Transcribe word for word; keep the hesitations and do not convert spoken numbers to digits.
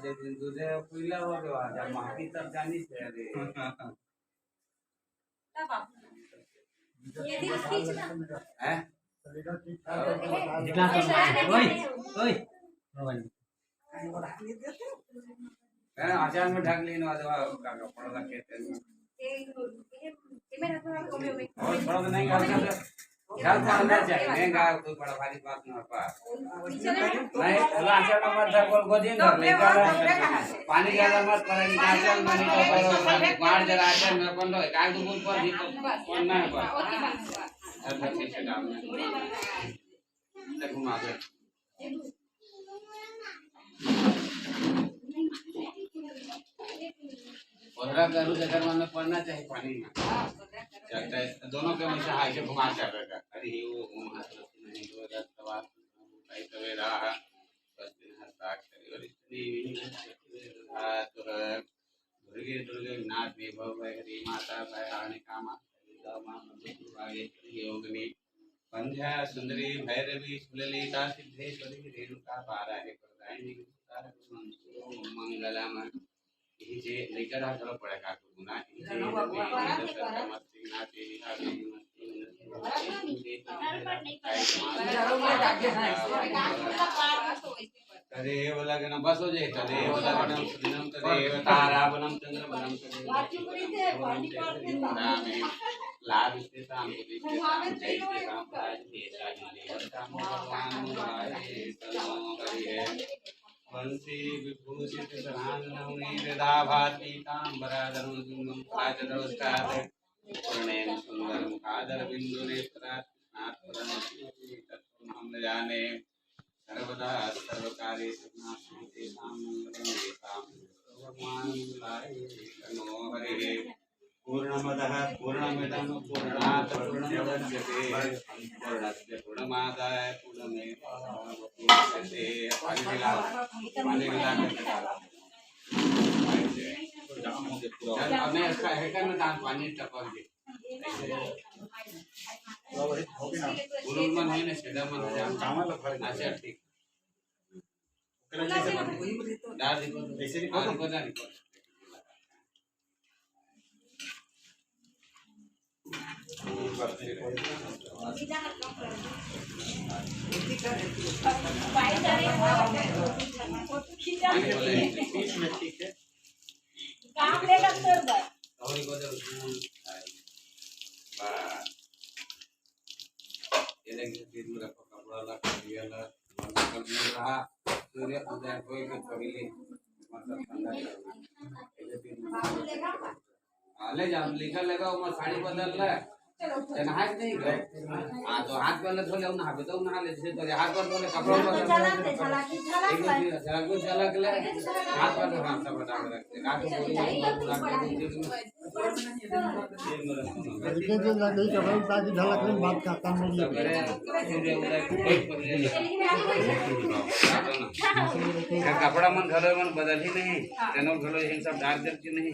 जे दिन दूधे पीला हो गया, जब महकी तब जानी से अरे। तब आप ये दिन खींचना। हैं? निकाल कर मार। ओए, ओए। हैं, अचार में ढक लेना, अथवा का कपड़ा रखे थे। ये, ये, ये मेरा थोड़ा कम है। और थोड़ा तो नहीं करता था। घर को अंदर जाए, महंगा कोई बड़ा भारी बात ना पा। नहीं, अचार में मत ढक, बोल, गोदी में ढक ले, पानी ज्यादा मत पड़े, अचार में नहीं तो, मार जरा अचार में अपन लो, एक आध बूंद पर भी तो पड़ना है बस। अच्छा, ठीक है, डाल दे। देखो, मार दे। ओझरा गरु जेकर मन में पड़ना चाहिए पानी में। चलते दोनों के हमेशा हाय से घुमा चल रहा है। अरे, ये वो घुमा चल रहा है, नहीं तो रथ सवार, भाई सवेरा, बस दिन हस्ताक्षर, और इतनी हाथ, दुर्गे, दुर्गे, नाथ, वैभव, वैहरी, माता, भैराणी, कामा, दुर्गा, माँ, मधुसूदन, योगिनी, संध्या सुंदरी भैरवी सुललिता सिद्धेश्वरी रेणुका पाराहि प्रदायिनी मंगलम। इही जे लइका रहा चलो पढ़े का गुना, इही जे तदेव लग्नं, बस हो जाए, तदेव लग्नं सुदिनं तदेव ताराबलं चंद्रबलं तदेव लाभ स्थितां बुद्धि स्थितां जय स्थितां पराजितेषां देवतां भगवान मुरारे तनो हरिये। वंशी विभूषित सनानन वीर दाभातीतांबराधरं सिंहं राजधनुष्ठात् पूर्णेन सुंदर मुखादर बिंदु नेत्रात् कृष्णात् परं तत्त्वमहं न जाने। सर्वदा सर्वकार्येषु नास्ति तेषां मङ्गलं येषां भगवान् मुरारे तनो हरिः। पूर्णमदः पूर्णमिदं पूर्णात् पूर्णमुदच्यते। पूर्णस्य पूर्णमादाय पूर्णमेवावशिष्यते। पानी मिला, पानी मिला के। हमें इसका है करना था, पानी टपक दे। उरुल मन है ना, छेदा मन है, चावल भर। अच्छा, ठीक। डाल दे, ऐसे नहीं हाँ, खोलो। खोल दे, खोल दे। काम लेगा सर बस। और एक बार उसमें, बस। ये लेंगे, फिर मेरा कपड़ा ला, कपड़ा ला, कल मिल रहा, सूर्य उदय होए के पहले, मतलब, ठंडा करना। ये फिर हाँ, ले जा, निकल लेगा, वो साड़ी बदल ले। ते नहाए के नहीं गए? हाँ, तो हाथ पैर धो ले, नहाबे तो नहा ले, जैसे तो हाथ पैर धो ले, कपड़ा बदल ले। झलक दे, झलक, झलक ले। झलक दे, झलक ले। हाथ पैर धो, हाँ, सब हटा के रख दे। रात को बोली, बोली, बोली, बोली, बोली। इनके जो लकड़ी का भाई, ताकि झलक में बात करता नहीं है। कपड़ा मन घलो मन बदल ही नहीं, तेनो घलो इन सब डार देती नहीं।